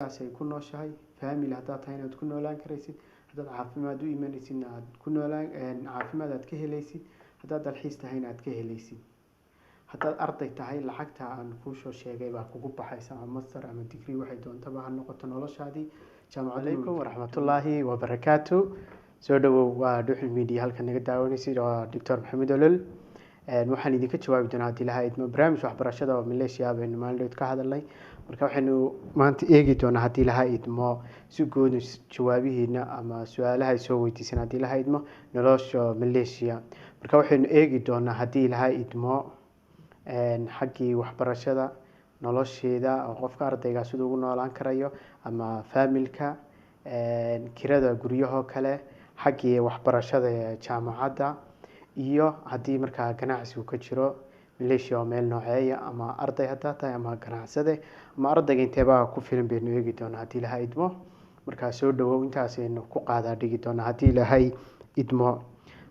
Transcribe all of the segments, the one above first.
Ay ku nooshahay family haddaad tahay inaad ku noolaan karaysid, haddaad caafimaad u imanaysidna aad ku noolaan, caafimaad aad ka helaysid, haddaad dalxiis tahayna aad ka helaysid, haddaad arday tahay lacagta aan kuusoo sheegay baa kugu baxaysa, ama master ama degree waxay doontaba ha noqoto noloshaadii jaamacad. Calaykum waraxmatullaahi wabarakaatu. Soo dhawow, waa Dhuxul Media halkan naga daawanaysid, waa Doctor Maxamed Olol. Waxaan idinka jawaabi doonaa haddii laha idmo barnaamij waxbarashada oo Malaysia baynu maalin dhoweed ka hadalnay. Marka waxaynu maanta eegi doonaa haddii laha idmo si guud jawaabihiina ama su-aalaha ay soo weydiisan haddii laha idmo nolosha Malaysia. Marka waxaynu eegi doonaa haddii laha idmo xaggii waxbarashada, nolosheeda oo qofka ardayga siduu ugu noolaan karayo ama familka, kirada guryahoo kale, xaggii waxbarashada ee jaamacadda, iyo haddii markaa ganacsigu ka jiro Malaysia oo meel nooceeya, ama arday haddaa tahay ama ganacsade ama ardayga inteebaa ku filan baynu eegi doonaa haddii Ilahay idmo. Markaa soo dhawow, intaasaynu ku qaadaa dhigi doonaa haddii Ilaahay idmo.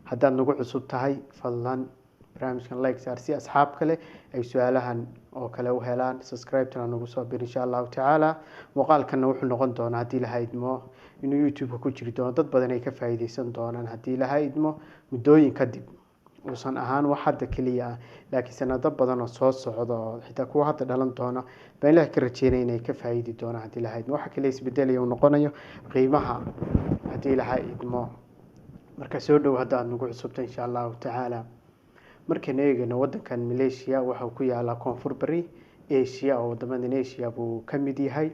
Haddaad nagu cusub tahay, fadlan barnaamijkan like saar si asxaab kale ay su-aalahan oo kale u helaan, subscribe-tana nagu soo bir insha Allahu tacaala. Muuqaalkanna wuxuu noqon doonaa haddii Ilahay idmo inuu YouTube-ka ku jiri doono, dad badan ay ka faa'iideysan doonaan haddii Ilahay idmo muddooyin kadib, uusan ahaan wax hadda keliya ah laakiin sanado badan oo soo socda oo xitaa kuwa hadda dhalan doona baan Ilahay ka rajeynaya inay ka faa'iidi doonaan haddii Ilahay idmo. Waxa kale isbedelaya uu noqonayo qiimaha haddii Ilahay idmo. Marka soo dhow hadda aada nagu cusubta insha Allahu tacaala. Markaynu eegayno wadankan Malaysia, waxau ku yaalaa Koonfur Bari Asia oo wadamadan Asia buu ka mid yahay.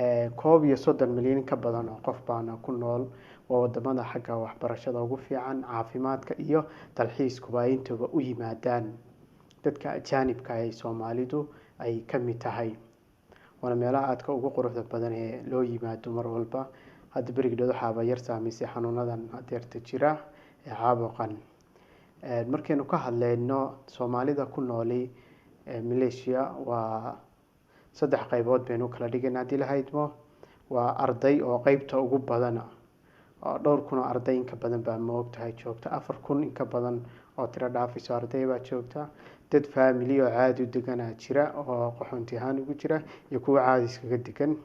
31 milyan ka badan oo qof baana ku nool. Waa wadamada xagga waxbarashada ugu fiican, caafimaadka iyo dalxiiskuba ay intaba u yimaadaan dadka ajaanibka ay Soomaalidu ay ka mid tahay, waana meelaha aadka ugu quruxda badan ee loo yimaado mar walba. Hadda berigi dhow waxaaba yar saameysay xanuunadan hadeerta jira ee caabuqan. Markaynu ka hadleyno Soomaalida ku nooli Malaysia, waa saddex qaybood baynu kala dhigayna haddii la haydmo. Waa arday oo qeybta ugu badana oo dhowr kun oo arday inka badan baa maogtahay joogta, 4000 inka badan oo tiro dhaafayso arday baa joogta. Dad family oo caadi u deganaa jira oo qaxoonti ahaan ugu jira, iyo kuwo caadi iskaga degan,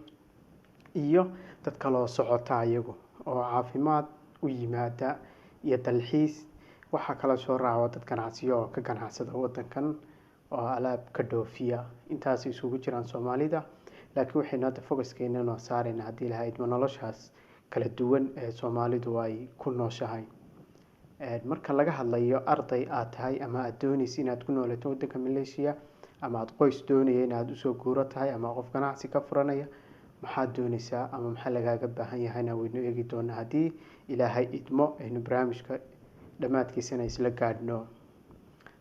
iyo dad kaloo socota iyagu oo caafimaad u yimaada iyo dalxiis. Waxaa kaloo soo raaca dad ganacsiyo oo ka ganacsada wadankan oo alaab ka dhoofiya. Intaasay isugu jiraan Soomaalida, laakiin waxaynu hadda focuskeena noo saarayna haddii lahayd ma noloshaas kala duwan ee Soomaalidu ay ku nooshahay. Marka laga hadlayo arday aad tahay ama aada dooneysa inaad ku noolato wadanka Malaysia, ama aada qoys doonaya inaad usoo guuro tahay, ama qof ganacsi ka furanaya, maxaad dooneysaa ama maxaa lagaaga baahan yahayna waynu eegi doonaa haddii Ilaahay idmo, aynu barnaamijka dhammaadkiisana isla gaadhno.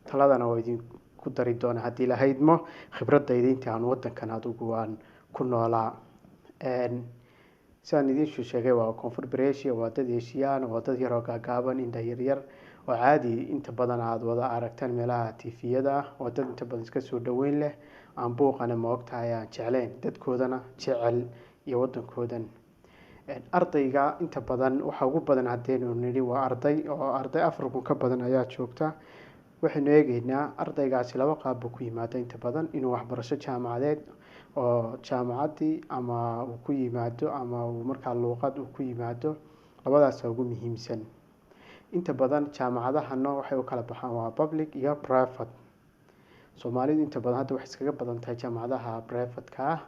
Taladana waa idinku dari doonaa haddii Ilaahay idmo, khibradayda intii aan wadankan adigu aan ku noolaa. Sidaan idiin sheegay, waa Koonfur Bari Asia, waa dad Asian, waa dad yaroo gaagaaban, indha yaryar oo caadi inta badan aada wada aragtaan meelaha TV-yada ah. Waa dad inta badan iska soo dhaweyn leh, aan buuqana ma ogtahay aan jecleyn, dadkoodana jecel iyo wadankoodan. Ardayga inta badan waxa ugu badan haddaynu nidhi waa arday, oo arday 4000 ka badan ayaa joogta. Waxaynu eegeynaa ardaygaasi laba qaab buu ku yimaada inta badan: inuu waxbarasho jaamacadeed oo jaamacaddii ama uu ku yimaado, ama uu markaa luuqad uu ku yimaado. Labadaasa ugu muhiimsan. Inta badan jaamacadahana waxay u kala baxaan waa public iyo private. Soomaalidu inta badan hadda waxay iskaga badan tahay jaamacadaha private-ka ah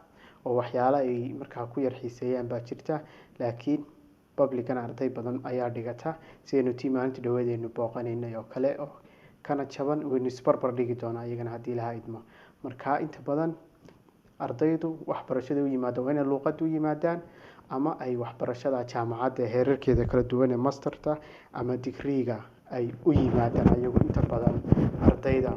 oo waxyaalo ay markaa ku yar xiiseeyaan baa jirta, laakiin publicana arday badan ayaa dhigata, sidaynu tii maalinta dhaweedaynu booqanaynay oo kale oo kana jaban. Waynu isbarbar dhigi doonaa iyagana haddii Ilaha idmo. Marka inta badan ardaydu waxbarashada u yimaadaan waa inay luuqada u yimaadaan ama ay waxbarashada jaamacadda heerarkeeda kala duwan ee masterta ama digriiga ay u yimaadaan ayagu inta badan ardayda.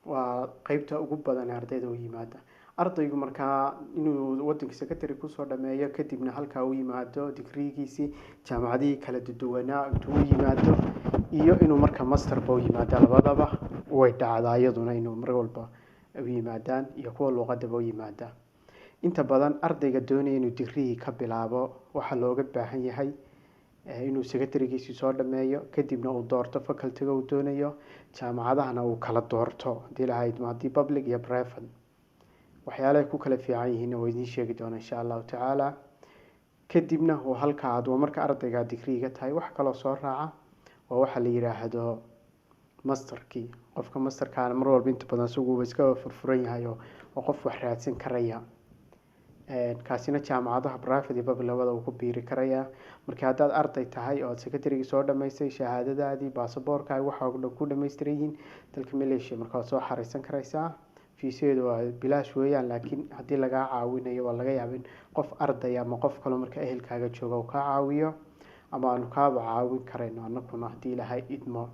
Waa qeybta ugu badan ee ardayda u yimaada. Ardaygu markaa inuu wadanka secondary kusoo dhameeyo, kadibna halkaa u yimaado digriigiisii jaamacadihii kala duwanaa intuu u yimaado, iyo inuu marka masterba u yimaado, labadaba way dhacdaa iyaduna, inuu mar walba u yimaadaan iyo kuwa luuqadaba u yimaada. Inta badan ardayga doonaya inuu digrii ka bilaabo waxaa looga baahan yahay inuu secondarygiisii soo dhameeyo, kadibna uu doorto facultyga uu doonayo, jaamacadahana uu kala doorto haddii lahayd haddii public iyo private. Waxyaalahay ku kala fiican yihiinna waa idiin sheegi doona, insha Allahu tacaala. Kadibna oo halka aad waa marka ardayga digriiga tahay, wax kaloo soo raaca waa waxa la yiraahdo masterkii. Qofka masterkaana mar walba inta badan isaguba iska furfuran yahay oo waa qof wax raadsan karaya. Kaasina jaamacadaha private iyo public labada uu ku biiri karayaa. Marka haddaad arday tahay oo aad secondary soo dhamaysay, shahaadadaadii, baasaboorkaaga, waxa oo dhan ku dhammaystiran yihiin, dalka Malaysia marka waad soo xareysan karaysaa. Fiisadeedu waa bilaash weeyaan, laakiin haddii lagaa caawinayo waa laga yaaba in qof arday ama qof kaloo marka ehelkaaga jooga uu kaa caawiyo, ama aanu kaaba caawin karayno anakuna, haddii Ilaahay idmo.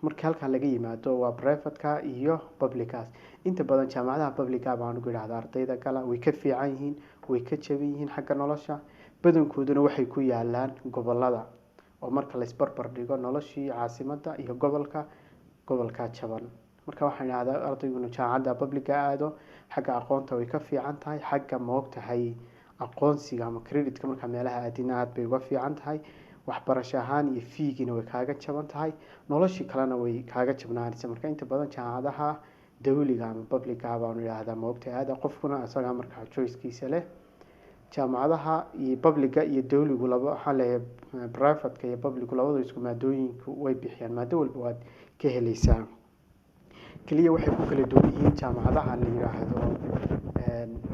Marka halkaa laga yimaado waa privateka iyo publicaas. Inta badan jaamacadaha publica baan ugu idhahda ardayda gala, way ka fiican yihiin, way ka jaban yihiin xagga nolosha. Badankooduna waxay ku yaalaan gobolada, oo marka la isbarbar dhigo noloshii caasimadda iyo gobolka, gobolkaa jaban. Marka waxaan idhahdaa ardayguna jaamacadda publica aado. Xagga aqoonta way ka fiican tahay, xagga maogtahay aqoonsiga ama creditka markaa meelaha aadina aad bay uga fiican tahay. Waxbarasho ahaan iyo fiigina way kaaga jaban tahay, noloshii kalena way kaaga jabnaanaysa. Marka inta badan jaamacadaha dawliga ama publica baanu idhaahdaa maogtahay aada, qofkuna isagaa markaa choicekiisa leh. Jaamacadaha iyo publica iyo dawligu laba, waxaan leeyahay privateka iyo publicu, labadu isku maadooyinku way bixiyaan, maado walba waad ka heleysaa. Keliya waxay ku kala duwan yihiin jaamacadaha la yiraahdo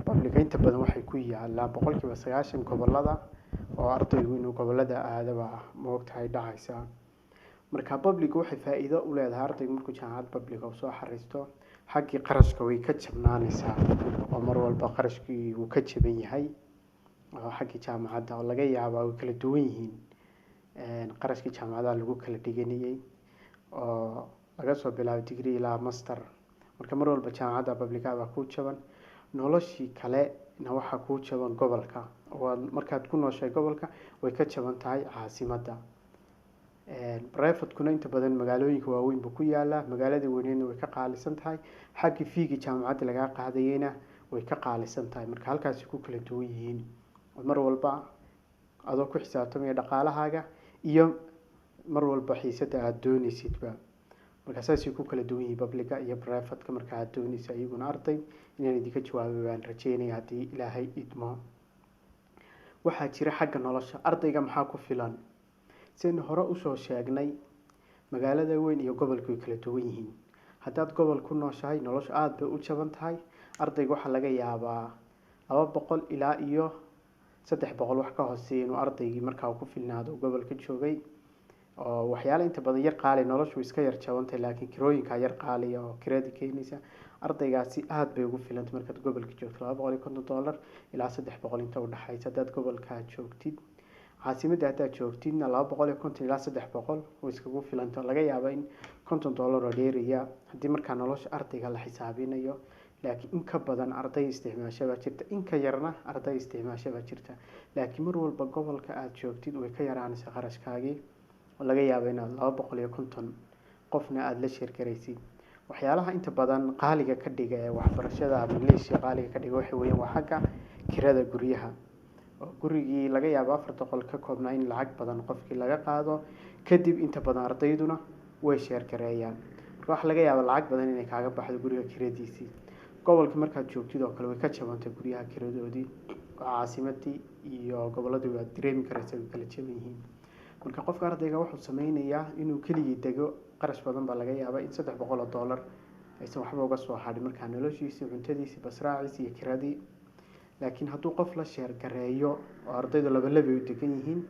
publica inta badan waxay ku yaalaan 90% gobolada, oo ardaygu inuu gobolada aadaba maogtahay dhacaysa. Marka public waxay faa-iido u leedahay ardaygu markuu jaamacad public uu soo xariisto, xaggii qarashka way ka jabnaanaysaa, oo mar walba qarashkii wuu ka jaban yahay oo xaggii jaamacadda oo laga yaabaa way kala duwan yihiin qarashkii jaamacadaha lagu kala dhiganayay, oo laga soo bilaabo degree ilaa master. Marka mar walba jaamacadda publica baa kuu jaban, noloshii kalena waxaa kuu jaban gobolka, oo markaad ku nooshahay gobolka way ka jaban tahay caasimadda. Privatekuna inta badan magaalooyinka waaweyn buu ku yaalaa, magaalada weyneedna way ka qaalisan tahay, xaggii fiigii jaamacadda lagaa qaadayeyna way ka qaalisan tahay. Marka halkaasi ku kala duwan yihiin, mar walba adoo ku xisaabtamaya dhaqaalahaaga iyo mar walba xiisada aada dooneysidba. Marka saasay ku kala duwan yihiin publica iyo privateka. Marka aada dooneysa iyaguna arday inaan idinka jawaabay baan rajeynaya, haddii Ilaahay idmo. Waxaa jira xagga nolosha ardayga maxaa ku filan? Sidaynu hore usoo sheegnay, magaalada weyn iyo gobolka way kala duwan yihiin. Haddaad gobol ku nooshahay, noloshu aada bay u jaban tahay. Ardayga waxaa laga yaabaa 200 ilaa iyo 300 wax ka hooseeya inuu ardaygii markaa ku filnaado gobolka joogay, oo waxyaala inta badan yar qaali, noloshu iska yar jabantahay, laakiin kirooyinkaa yar qaaliya oo kirada keenaysa. Ardaygaasi aada bay ugu filantay markaad gobolka joogto, $250 ilaa 300 inta udhexaysa haddaad gobolkaa joogtid. Caasimadda haddaad joogtidna 250 ilaa 300 way iskagu filanta, laga yaaba in $50 oo dheeraya haddii markaa nolosha ardayga la xisaabinayo. Laakiin in ka badan arday isticmaasha baa jirta, in ka yarna arday isticmaasha baa jirta, laakiin mar walba gobolka aada joogtid way ka yaraanaysa qarashkaagii, oo laga yaabo inaad 250 qofna aada la share garaysid. Waxyaalaha inta badan qaaliga ka dhiga ee waxbarashada Malaysia qaaliga ka dhiga waxa weeyaan waa xagga kirada guryaha, oo gurigii laga yaabo 4 qol ka koobnaa in lacag badan qofkii laga qaado. Kadib inta badan ardayduna way share gareeyaan. Marka waxaa laga yaaba lacag badan inay kaaga baxdo guriga kiradiisii. Gobolka markaad joogtid oo kale way ka jabantay guryaha kiradoodii, oo caasimadii iyo gobolladii waad dareemi karaysa way kala jaban yihiin. Marka qofka ardayga wuxuu sameynayaa inuu keligii dego, qarash badan baa laga yaabaa in $300 aysan waxba uga soo hadhin markaa noloshiisii, cuntadiisii, basraaciisi iyo kiradii. Laakiin hadduu qof la share gareeyo, oo ardaydu laba labay u degan yihiin,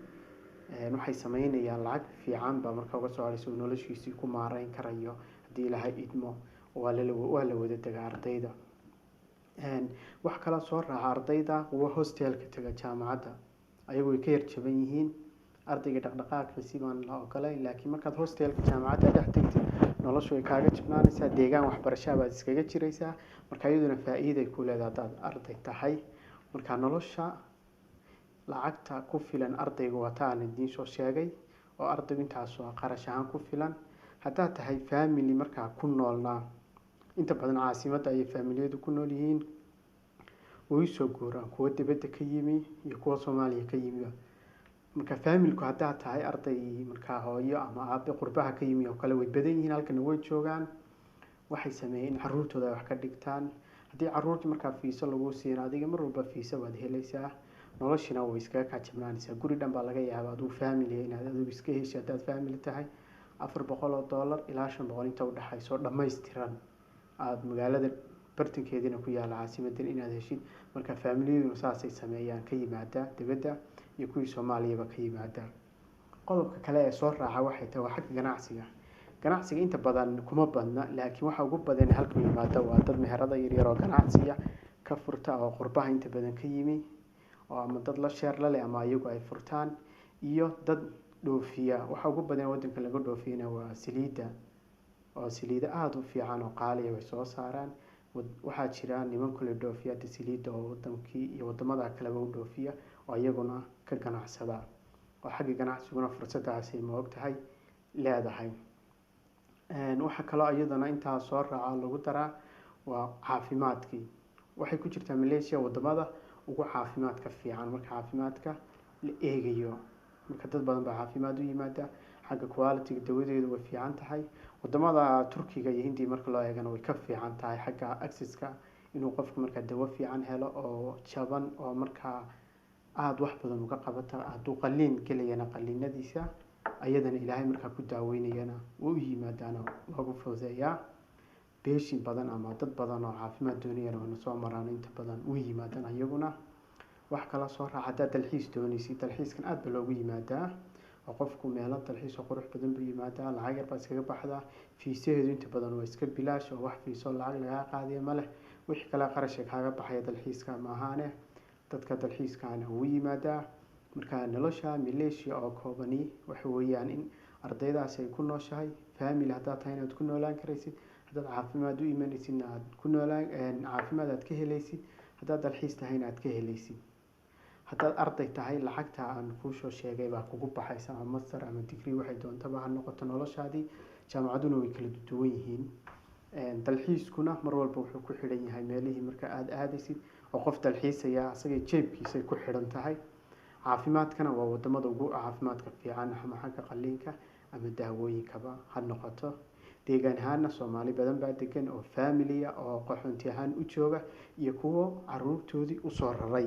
waxay sameynayaan lacag fiican baa marka uga soo hadhaysa uu noloshiisii ku maareyn karayo, haddii Ilaahay idmo. Waa la wada degaa ardayda. Wax kaloo soo raaca ardayda kuwa hostelka taga jaamacadda, ayagu way ka yar jaban yihiin. Ardayga dhaqdhaqaaqiisi baan la ogolayn, laakiin markaad hostelka jaamacadda dhex tegtid noloshu way kaaga jabnaanaysaa, deegaan waxbarashaa baad iskaga jiraysaa. Marka iyaduna faa-iiday ku leedahay haddaad arday tahay. Marka nolosha lacagta ku filan ardayga waa ta aan idiin soo sheegay, oo ardaygu intaas waa qarash ahaan ku filan. Haddaad tahay family markaa ku noolnaa, inta badan caasimadda ayay faamiliyadu ku nool yihiin, way soo guuraan kuwa dibadda ka yimi iyo kuwa Soomaaliya ka yimiba. Marka familku haddaad tahay arday, markaa hooyo ama aabe qurbaha ka yimi oo kale way badan yihiin, halkana way joogaan. Waxay sameeyeen in caruurtooda ay wax ka dhigtaan. Haddii caruurtii markaa fiiso lagu siina, adiga mar walba fiisa waad helaysaa, noloshina way iskaga kaa jabnaanaysaa. Guri dhan baa laga yaabaa adigu family inaad adigu iska hesho, haddaad family tahay, $400 ilaa 500 inta udhexayso, dhammaystiran, aada magaalada bartankeediina ku yaala, caasimadan, inaad heshid. Marka familiyaduna saasay sameeyaan, ka yimaada dibadda iyo kuwii Soomaaliyaba ka yimaada. Qodobka kale ee soo raaca waxay tahay waa xagga ganacsiga. Ganacsiga inta badan kuma badna, laakiin waxa ugu badan halkan yimaada waa dad meherada yaryar oo ganacsiga ka furta oo qurbaha inta badan ka yimi, oo ama dad la share la leh ama iyagu ay furtaan, iyo dad dhoofiya. Waxa ugu badan wadanka laga dhoofiyana waa saliidda, oo saliido aada u fiican oo qaaliya way soo saaraan. Waxaa jira niman kule dhoofiya hadda saliidda oo wadankii iyo wadamada kaleba u dhoofiya oo iyaguna ka ganacsada, oo xagga ganacsiguna fursadaasi, ma og tahay, leedahay. Waxaa kaloo iyadana intaa soo raaca lagu daraa waa caafimaadkii. Waxay ku jirtaa Malaysia wadamada ugu caafimaadka fiican marka caafimaadka la eegayo. Marka dad badan baa caafimaad u yimaada. Xagga quality dawadeedu way fiican tahay. Wadamada Turkiga iyo Hindiya marka loo eegana way ka fiican tahay xagga accesska, inuu qofku markaa dawo fiican helo oo jaban oo markaa aada wax badan uga qabata. Hadduu qaliin gelayana, qaliinadiisa ayadana Ilaahay markaa ku daaweynayana way u yimaadaano, loogu fududeeyaa. Patient badan ama dad badan oo caafimaad doonayana wana soo maraan, inta badan way yimaadaan iyaguna. Wax kala soo raaca, haddaad dalxiis doonaysid, dalxiiskan aada ba loogu yimaadaa, oo qofku meelo dalxiis oo qurux badan buu yimaadaa. Lacag yar baa iskaga baxdaa. Fiisaheedu inta badan waa iska bilaash, oo wax fiiso lacag lagaa qaadiya ma leh. Wixii kale qarashka kaaga baxaya dalxiiska maahaane, dadka dalxiiskaana wuu yimaadaa. Marka nolosha Malaysia oo koobani waxa weeyaan in ardaydaasi ay ku nooshahay, family haddaad tahay inaad ku noolaan karaysid, haddaad caafimaad u imanaysidna aad ku noolaan, caafimaad aad ka helaysid, haddaad dalxiis tahayna aad ka helaysid, haddaad arday tahay lacagta aan kuusoo sheegay baa kugu baxaysa, ama master ama degree waxay doontaba ha noqoto. Noloshaadii jaamacaduna way kala duwan yihiin. Dalxiiskuna mar walba wuxuu ku xidhan yahay meelihii marka aada aadaysid, oo qof dalxiisaya asagay jeebkiisay ku xidhan tahay. Caafimaadkana waa wadamada ugu caafimaadka fiican, ama xagga qaliinka ama daawooyinkaba ha noqoto. Deegaan ahaana Soomaali badan baa degan oo familiya oo qaxoonti ahaan u jooga, iyo kuwo caruurtoodii usoo raray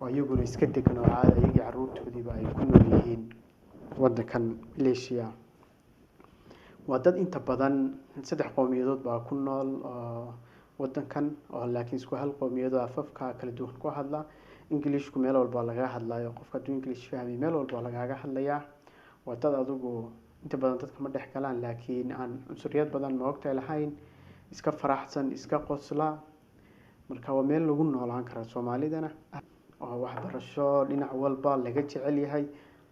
oo iyaguna iska degan oo caada iyagii caruurtoodiiba ay ku nool yihiin wadankan Malaysia. Waa dad inta badan saddex qowmiyadood baa ku nool oo wadankan oo, laakiin isku hal qowmiyadoo afafka kala duwan ku hadla. Englishku meel walba lagaga hadlayo, qofka hadduu English fahmay meel walba lagaga hadlayaa. Waa dad adigu inta badan dadka ma dhex galaan, laakiin aan cunsuriyad badan, ma ogtahay, lahayn, iska faraxsan, iska qosla. Marka waa meel lagu noolaan kara Soomaalidana, oo waxbarasho dhinac walba laga jecel yahay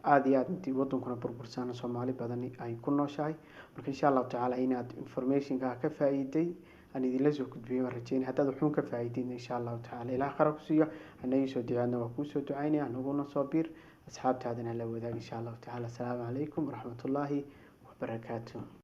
aada iyo aada. Intii wadankuna burbursaana Soomaali badani ay ku nooshahay. Marka insha Allahu tacaala inaad informationka ka faa-iiday aan idinla soo gudbiyo waan rajeynaya. Haddaad wuxuun ka faa-iidayna, insha Allahu tacala Ilaah qara ku siiyo. Hanagii soo ducaadna waa kuusoo ducaynaya, anaguna soo biir, asxaabtaadana la wadaag insha Allahu tacala. Asalaamu calaykum waraxmatullaahi wabarakaatu.